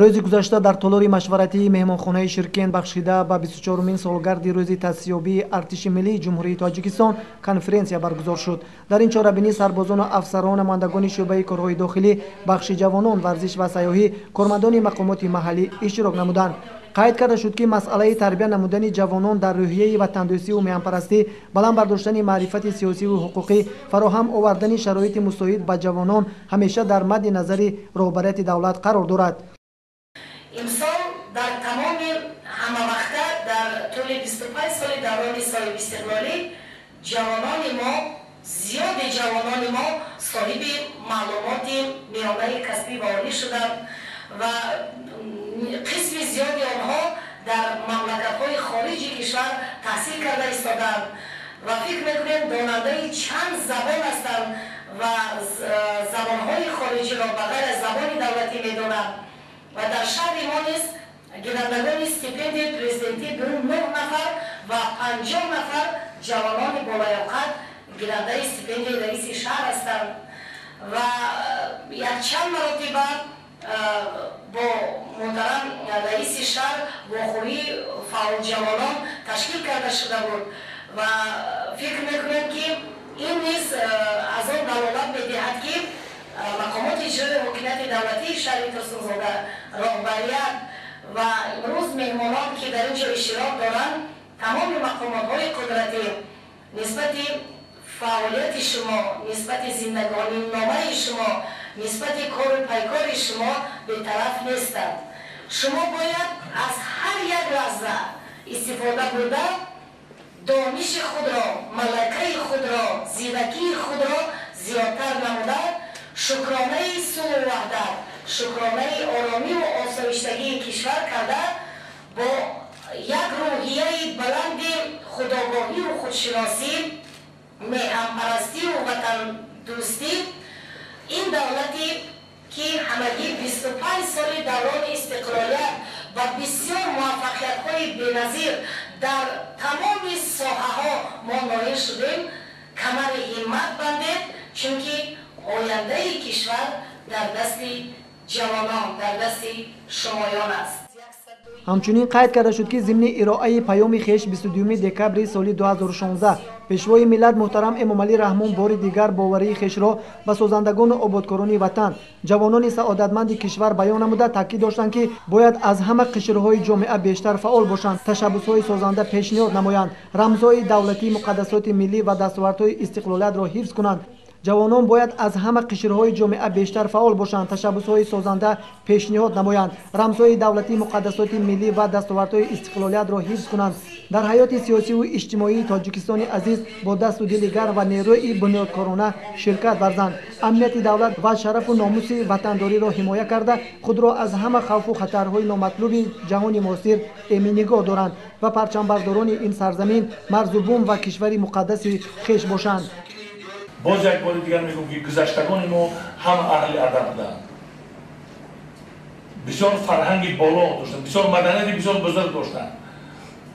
Рӯзи гузашта дар толори машваратии меҳмонхонаи Ширкент, бахшида ба 24-умин солгарди рӯзи таъсисёбии Артиши миллии Ҷумҳурии Тоҷикистон, конференсия баргузор шуд. Дар ин чорабинӣ сарбозону афсарон, намояндагони шӯъбаи корҳои дохилӣ, бахши ҷавонон, варзиш ва сайёҳӣ, кормандони мақомоти маҳаллӣ иштирок намуданд. Қайд карда шуд, ки масъалаи тарбия намудани ҷавонон дар рӯҳияи ватандӯстиву меҳанпарастӣ, баланд бардоштани маърифати сиёсиву ҳуқуқӣ, фароҳам овардани шароити мусоид ба ҷавонон ҳамеша дар мадди назари роҳбарияти давлат қарор дорад. Имсол дар тамоми ҳамавақта дар тӯли 25 соли даврони соҳибистиқлолӣ ҷавонони мо, зиёди ҷавонони мо соҳиби маълумоти миёнаи касбӣ ва олӣ шуданд ва қисми зиёди онҳо дар мамлакатҳои хориҷи кишвар таҳсил карда истодаанд ва фикр мекунем, донандаи чанд забон ҳастанд ва забонҳои хориҷиро ба ғайр аз забони давлатӣ медонанд. Ва дар шаҳри мо низ гирандагони стипендияи президентӣ 9 нафар ва 50 нафар ҷавонони болаёқат гирандаи стипендияи раиси шаҳр ҳастанд. Ва якчанд маротиба бо муҳтарам раиси шаҳр вохӯрии фаъолҷавонон ташкил карда шуда буд ва фикр мекунем, ки ин низ аз он далолат медиҳад, ки мақомоти иҷрои ҳокимияти давлатии шаҳри Турсунзода, роҳбарият ва имрӯз меҳмонон, ки дар ин ҷо иштирок доранд, тамоми мақомотҳои қудратӣ нисбати фаъолияти шумо, нисбати зиндагониномаи шумо, нисбати кору пайкори шумо бетараф нестанд. Шумо бояд аз ҳар як лаҳза истифода бурда, дониши худро, малакаи худро, зиракии худро зиёдтар намуда, шукронаи сулҳу ваҳдат, шукронаи оромиву осоиштагии кишвар карда, бо як рӯҳияи баланди худогоҳиву худшиносӣ, меҳанпарастиву ватандӯстӣ ин давлате, ки ҳамагӣ 25 соли даврони истиқлолият ва бисёр муваффақиятҳои беназир дар тамоми соҳаҳо мо ноил шудем, камари ҳиммат бандед, чунки ояндаи кишвар дар дасти ҷавонон, дар дасти шумоён аст. Ҳамчунин қайд карда шуд, ки зимни ироаи паёми хеш 22 декабри соли 2016 Пешвои миллат муҳтарам Эмомалӣ Раҳмон бори дигар боварии хешро ба созандагону ободкорони ватан, ҷавонони саодатманди кишвар баён намуда, таъкид доштанд, ки бояд аз ҳама қишрҳои ҷомеа бештар фаъол бошанд, ташаббусҳои созанда пешниҳод намоянд, рамзҳои давлатии муқаддасоти миллӣ ва дастовардҳои истиқлолиятро ҳифз кунанд. Ҷавонон бояд аз ҳама қишрҳои ҷомеа бештар фаъол бошанд, ташаббусҳои созанда пешниҳод намоянд, рамзҳои давлатии муқаддасоти миллӣ ва дастовардҳои истиқлолиятро ҳифз кунанд, дар ҳаёти сиёсиву иҷтимоии Тоҷикистони азиз бо дасту дили гарм ва нерӯи бунёдкорона ширкат варзанд, амнияти давлат ва шарафу номуси ватандориро ҳимоя карда, худро аз ҳама хавфу хатарҳои номатлуби ҷаҳони муосир эмин нигоҳ доранд ва парчамбардорони ин сарзамин, марзу бум ва кишвари муқаддаси хеш бошанд. Боз як бори дигар мегӯм, ки гузаштагони мо ҳама аҳли адаб буданд, бисёр фарҳанги боло доштанд, бисёр маданияти бисёр бузург доштанд.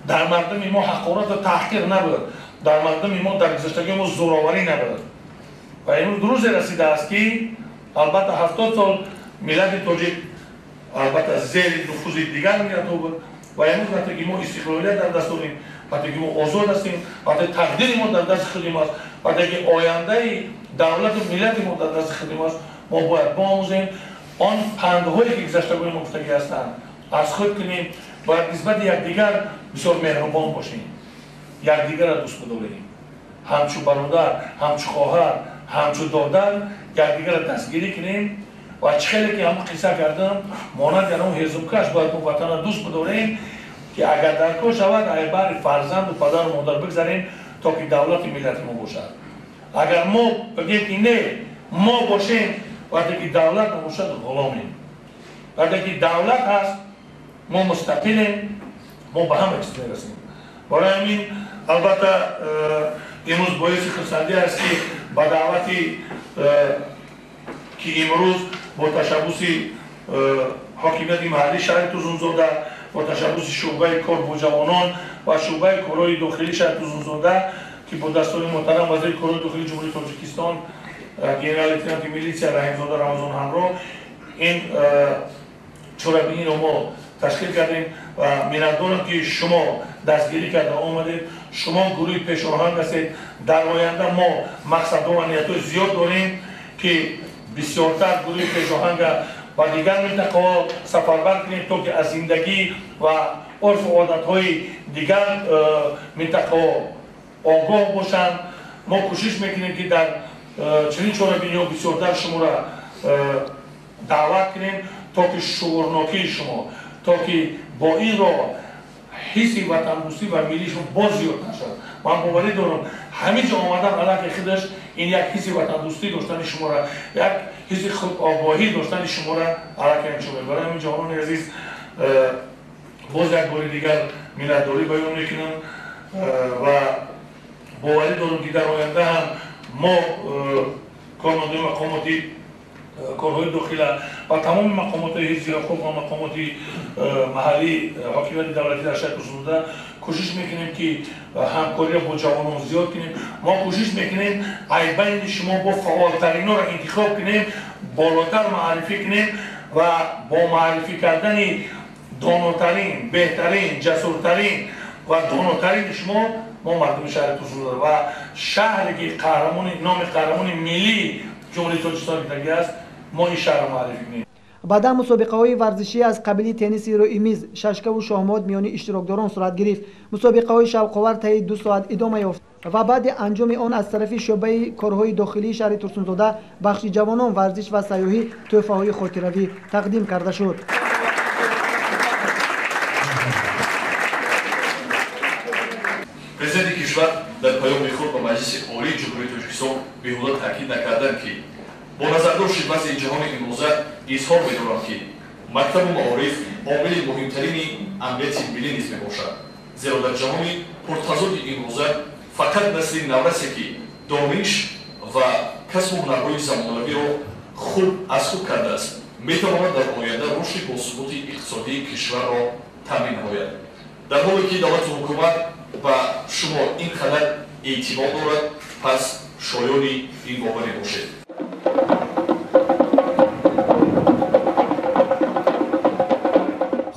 Дар мардуми мо ҳақорату таҳқир набуд, дар мардуми мо дар гузаштагии мо зӯроварӣ набуд. Ва имрӯз рӯзе расидааст, ки албатта 70 сол миллати тоҷик албатта зери нуфузи дигар миллатҳо буд. Ва имрӯз вақте ки мо истиқлолият дар даст дорем, вақте ки мо озод ҳастем, вақте тақдири мо дар дасти худи мо аст, вақте ки ояндаи давлату миллати мо дар дасти худи мо аст, мо бояд биомӯзем он пандҳое, ки гузаштагони мо гуфтагӣ ҳастанд, аз худ кунем. Бояд нисбати якдигар бисёр меҳрубон бошем, якдигарро дӯст бидорем, ҳамчу бародар, ҳамчу хоҳар, ҳамчу додар якдигарро дастгирӣ кунем. Ва чӣ хеле ки ҳамон қисса кардам, монанди ҳамон ҳезумкаш бояд мо ватанро дӯст бидорем, ки агар дар кор шавад, айбари фарзанду падару модар бигзарем, то ки давлати миллати мо бошад. Агар мо бигем, ки не, мо бошем, вақте ки давлат набошад, ғуломем. Вақте ки давлат ҳаст, мо мустақилем, мо ба ҳама чиз мерасем. Барои ҳамин албатта имрӯз боиси хурсандӣ аст, ки ба даъвати ки имрӯз бо ташаббуси ҳокимияти маҳаллии шаҳри Турсунзода, бо ташаббуси шӯъбаи кор бо ҷавонон ва шӯъбаи корҳои дохилии шаҳри Турсунзода, ки бо дастури муҳтарам вазири корҳои дохилии Ҷумҳурии Тоҷикистон генерал-лейтенанти милитсия Раҳимзода Рамазон ҳамроҳ Ин чорабиниро мо ташкил кардем ва миннатдорам, ки шумо дастгирӣ карда омадед. Шумо гурӯҳи пешоҳанг ҳастед. Дар оянда мо мақсадҳо ва ниятҳои зиёд дорем, ки бисёртар гурӯҳи пешоҳанга ба дигар минтақаҳо сафарбар кунем, то ки аз зиндагӣ ва урфу одатҳои дигар минтақаҳо огоҳ бошанд. Мо кӯшиш мекунем, ки дар чунин чорабиниҳо бисёртар шуморо даъват кунем, то ки шуурнокии шумо, то ки бо ин роҳ ҳисси ватандӯстӣ ва миллии шумо боз зиёдтар шавад. Ман боварӣ дорам, ҳамин ҷо омадан аллакай худаш ин як ҳисси ватандӯстӣ доштани шуморо, як ҳисси худогоҳӣ доштани шуморо аллакай нишон медиҳад. Барои ҳамин, ҷавонони азиз, боз як бори дигар миннатдорӣ баён мекунам ва боварӣ дорам, ки дар оянда ҳам мо, кормандони мақомоти корҳои дохила ва тамоми мақомотҳои ҳифзи ҳуқуқ ва мақомоти маҳаллии ҳокимияти давлатӣ дар шаҳри Турсунзода, кӯшиш мекунем, ки ҳамкориро бо ҷавонон зиёд кунем. Мо кӯшиш мекунем, ай байни шумо бо фаъолтаринҳоро интихоб кунем, болотар маърифӣ кунем ва бо маърифӣ кардани донотарин, беҳтарин, ҷасуртарин ва донотарини шумо мо мардуми шаҳри Турсунзода ва шаҳре, ки қаҳрамони номи қаҳрамони миллии Ҷумҳурии Тоҷикистон гирифтагӣ аст, мо ин шаҳрро муаррифӣ кунем. Баъдан мусобиқаҳои варзишӣ аз қабили тенниси рӯи миз, шашкаву шоҳмот миёни иштирокдорон сурат гирифт. Мусобиқаҳои шавқовар таи 2 соат идома ёфт ва баъди анҷоми он аз тарафи шӯъбаи корҳои дохилии шаҳри Турсунзода, бахши ҷавонон, варзиш ва сайёҳӣ тӯҳфаҳои хотиравӣ тақдим карда шуд. Президенти кишвар дар паёми худ ба Маҷлиси Олии Ҷумҳурии Тоҷикистон беҳуда таъкид накарданд, ки бо назардошти вазъи ҷаҳони имрӯза изҳор медорам, ки мактабу маориф омили муҳимтарини амнияти миллӣ низ мебошад, зеро дар ҷаҳони пуртазоди имрӯза фақат насли наврасе, ки дониш ва касбу ҳунарҳои замонавиро хуб аз худ кардааст, метавонад дар оянда рушди босуботи иқтисодии кишварро таъмин намояд. Дар ҳоле ки давлату ҳукумат ба шумо ин қадар эътимод дорад, пас шоёни ин боварӣ бошед.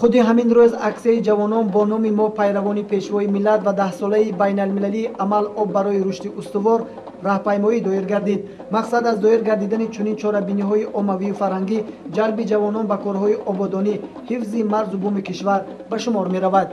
Худи ҳамин рӯз аксияи ҷавонон бо номи «Мо пайравони Пешвои миллат» ва 10-солаи байналмилалии амал «Об барои рушди устувор» раҳпаймоӣ доир гардид. Мақсад аз доир гардидани чунин чорабиниҳои оммавию фарҳангӣ ҷалби ҷавонон ба корҳои ободонӣ, ҳифзи марзу буми кишвар ба шумор меравад.